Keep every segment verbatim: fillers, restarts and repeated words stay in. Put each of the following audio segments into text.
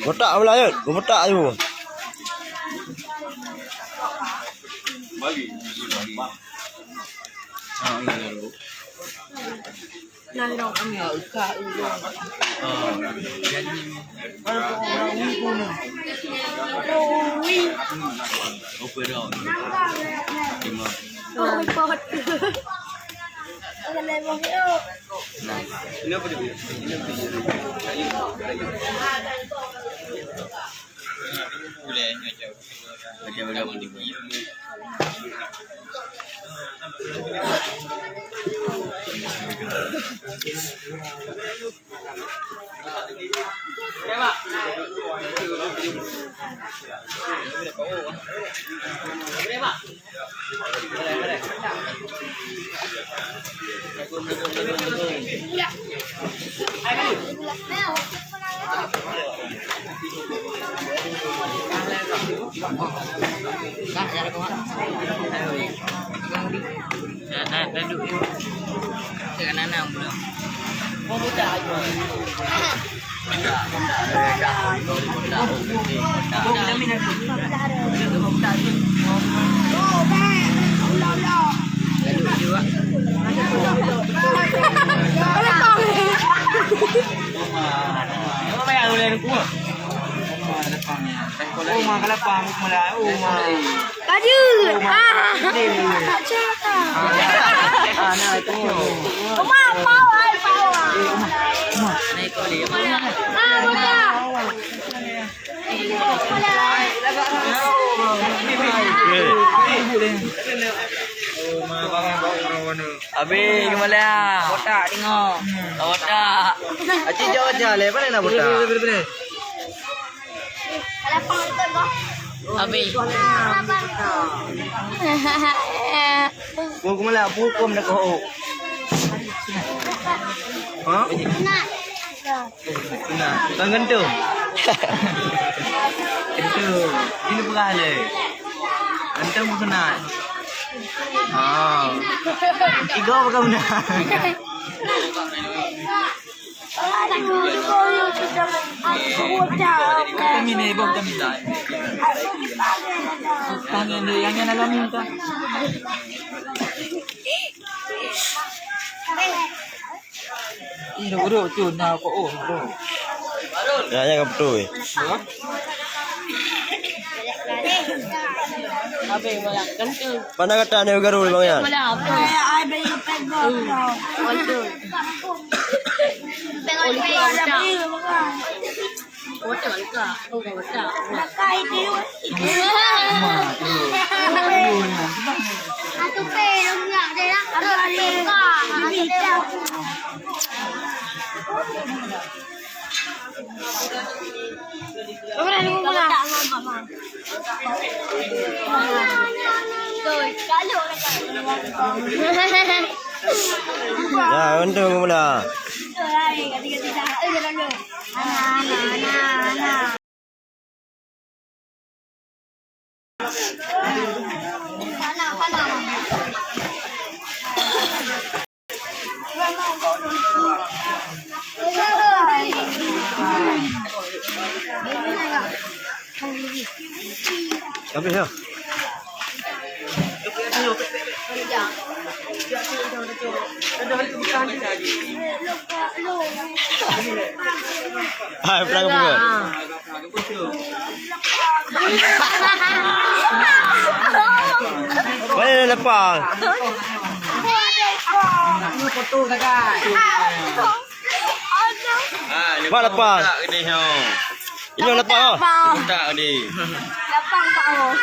Botak belah, Yot. Botak aju. Uma, kalapa, uma lah, uma. Kaju. Ah. Tak cakap. Ah, nah, itu. Uma, pau, ai, pau. Uma. Ah, botak. Habis kembali. Botak tengok. Botak. Acik jauh aja le, mana nak botak? Habis. Buku malam, buku mana kau? Ha? Nah, bukan gantung. Gantung. Ini pegah le. Gantung bukan nak. Ah. Tiga bukan benar. Kami ni, bang, kami tak. Tangan dia, yang, yang dalam ni, tak. Ih, duduk tu, nah, kok, oh, duduk. Ya, ya, betul. Mana kata ni garu, Bang Yan? Ya, untung mula. Habis ya? Ah, pelan buka. Mana lepas? Mak lepas. Ini lepas. Tak ni. Lapang, Pak, oh.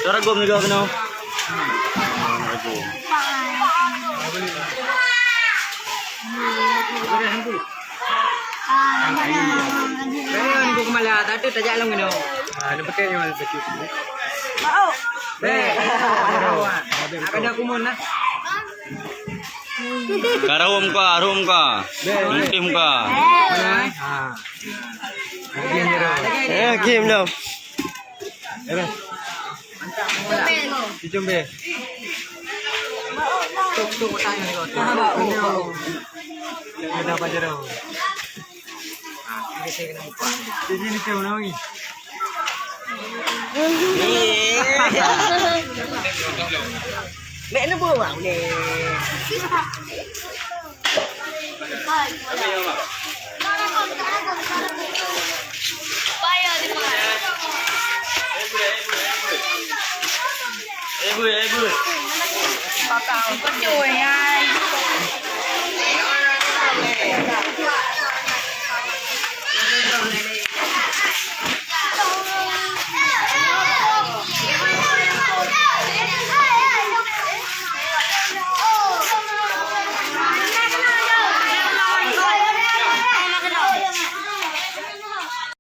Suara gom juga kena. Pak, ah. Saya nunggu kemala, tak ada tajak lam kena. Ah, ni pakai yang mana sakit. Oh. Beh. Akan aku mun lah. Ka raum ka, raum ka. Beh. Tim ka. Eh. Ah. Eh, game dah. Eh, beh. Mantap. Cucum, beh. Ada apa jeruk? Jadi ni kau nak pergi? Mek ni buah ni.